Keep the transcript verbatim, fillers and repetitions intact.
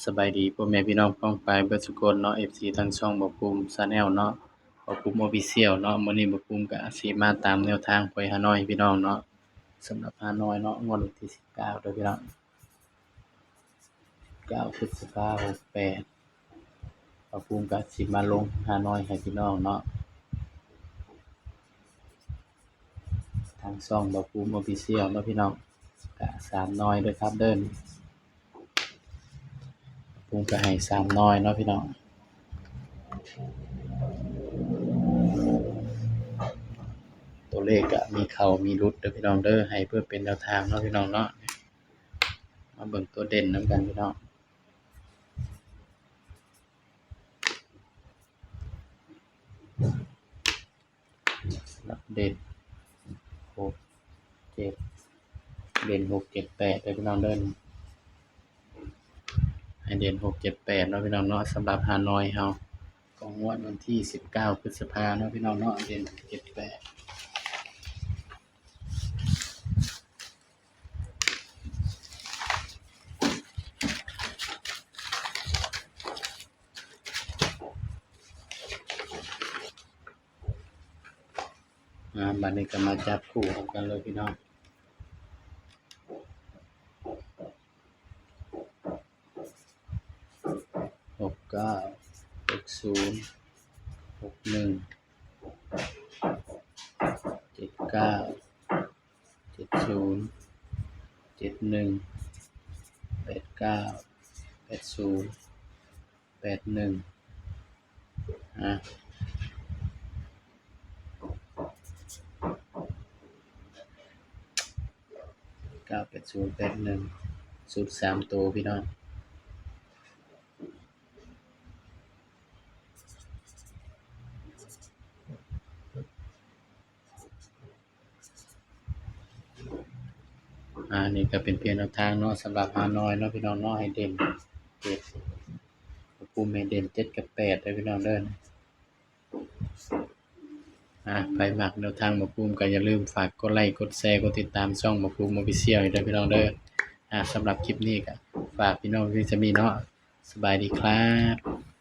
สบายดีพ่อแม่พี่น้องป้องปายเบิดสุคนเนาะ เอฟซี ทางช่องบ่าวภูมิ Channel เนาะ บ่าวภูมิ Official เนาะ มื้อนี้บ่าวภูมิก็สิมาตามแนวทางหวยฮานอยให้พี่น้องเนาะ สำหรับฮานอยเนาะ งวดวันที่สิบเก้าเด้อพี่น้อง เก้าพฤษภาหกแปด บ่าวภูมิก็สิมาลงฮานอยให้พี่น้องเนาะ ทางช่องบ่าวภูมิ Official เนาะพี่น้อง ก็สามหน่วยเด้อครับเด้อ ภูมิก็ให้สามหน่วยเนาะพี่น้อง ตัวเลขก็มีเข้ามีหลุดเด้อพี่น้องเด้อ ให้เพื่อเป็นแนวทางเนาะพี่น้องเนาะ มาเบิ่งตัวเด่นนำกันพี่น้อง หลักเด่น หก เจ็ด เด่น หก เจ็ด แปด เด้อพี่น้องเด้อ ให้เด่น หก เจ็ด แปด เนาะพี่น้องเนาะ สำหรับฮานอยเฮา ของงวดวันที่สิบเก้าพฤษภาเนาะพี่น้องเนาะ เด่น หก เจ็ด แปด อ่า บัดนี้ก็มาจับคู่นำกันเลยพี่น้อง หกเก้า หกศูนย์ หกหนึ่ง เจ็ดเก้า เจ็ดศูนย์ เจ็ดหนึ่ง แปดเก้า แปดศูนย์ แปดหนึ่ง อ่ะ เก้าแปดศูนย์แปดหนึ่ง ชุดสามตัวพี่น้อง อ่า นี่ก็เป็นเพียงแนวทางเนาะ สำหรับฮานอยเนาะพี่น้องเนาะ ให้เด่นเจ็ด บ่าวภูมิให้เด่นเจ็ดกับแปดเด้อพี่น้องเด้อ อ่า ใผมักแนวทางบ่าวภูมิก็อย่าลืมฝากกดไลค์ กดแชร์ กดติดตามช่องบ่าวภูมิ Official ให้ด้วยพี่น้องเด้อ อ่า สำหรับคลิปนี้ก็ฝากพี่น้องเพียงส่ำนี้เนาะ สบายดีครับ